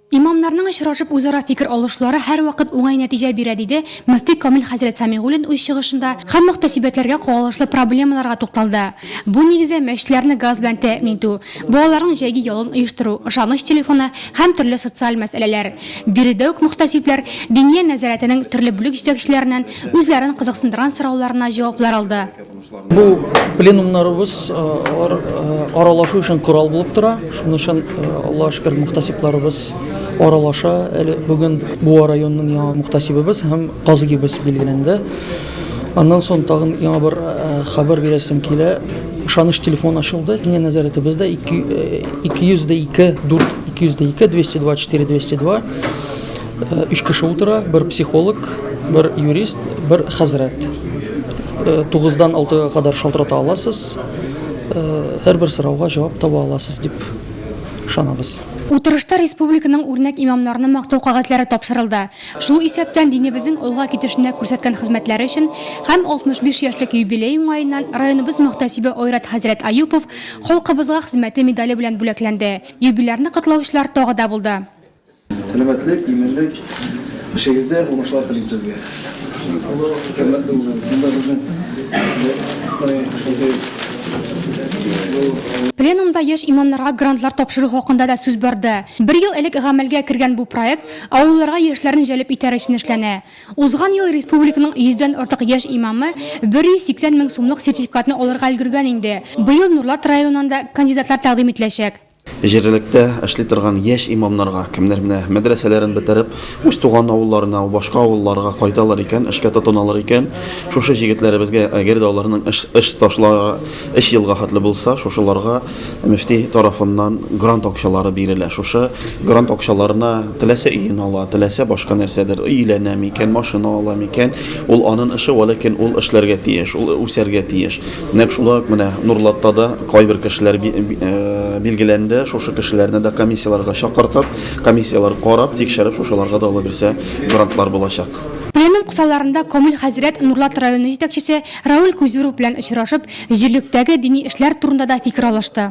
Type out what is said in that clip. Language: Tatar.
Имамнарның очрашып үзара фикер алышлары һәрвакыт уңай нәтиҗә бирә, диде мөфти Камил хәзрәт Сәмигуллин үз чыгышында һәм мөхтәсибәтләргә кагылышлы проблемаларга тукталды. Бу нигездә мәчетләрне газ белән тәэмин итү, балаларның җәйге ялын оештыру, ышаныч телефоны һәм төрле социаль мәсьәләләр. Биредә үк мөхтәсибләр Диния нәзарәтенең төрле бүлек җитәкчеләреннән үзләрен кызыксындырган сорауларына җаваплар алды. Бу пленумнарыбыз алар аралашу өчен корал булып тора. Шуның өчен Аллаһ шөкер мөхтәсибларыбыз аралаша. Әле бүген Буа районының яңа мөхтәсибебез һәм казыйыбыз билгеләнде. Аннан соң тагын яңа бер хәбәр бирәсем килә. Ышаныч телефон ачылды. Диния нәзарәтебездә 202 4 202 224 202 Өч кеше утыра, бер психолог, бер юрист, бер хәзрәт. Тугыздан алтыга кадәр шалтырата аласыз, һәрбер сорауга җавап таба аласыз дип ышанабыз. Утырышта республиканың үрнәк имамнарына мактау кәгазьләре тапшырылды. Шул исәптән динебезнең алга китешенә күрсәткән хезмәтләре өчен һәм 65 яшьлек юбилей уңаеннан районыбыз мөхтәсибе Айрат хәзрәт Аюпов Халкыбызга хезмәте медале белән бүләкләнде. Юбилярны котлаучылар тагы да булды. Сәламәтлек, иминлек, эшегездә уңышлар телим сезгә. Хөрмәтле булыгыз. Монда безнең Пленумда яшь имамнарга грантлар тапшыру хакында да сүз барды. Бер ел элек гамәлгә кергән бу проект авылларга яшьләрне җәлеп итәр өчен эшләнә. Узган ел республиканың йөздән артык яшь имамы 180 мең сумлык сертификатны алырга өлгергән инде. Быел Нурлат районыннан да кандидатлар тәкъдим ителәчәк. Җирлектә эшли торган яшь имамнарга, кемнәр менә мәдрәсәләрен бетереп, үз туган авылларына, башка авылларга кайталар икән, эшкә тотыналар икән, шушы җегетләребезгә, әгәр дә аларның эш, эш стажлары өч елга хәтле булса, шушыларга мөфти тарафыннан грант акчалары бирелә. Шушы грант акчаларына теләсә өен ала, теләсә башка нәрсәдер, өйләнә микән, машина ала микән, ул анын эше, вәләкин ул эшләргә тиеш, ул үсәргә тиеш. Нәкъ шулай ук менә Нурлатта да кайбер кешеләр билгеләнде. Шушы кешеләрне дә комиссияләргә чакыртып, комиссияләр карап, тикшереп, шушыларга да алабирсә грантлар булачак. Пленум кысаларында Камил хәзрәт Нурлат районы җитәкчесе Равил Кузюров белән очрашып, җирлектәге дини эшләр турында да фикер алышты.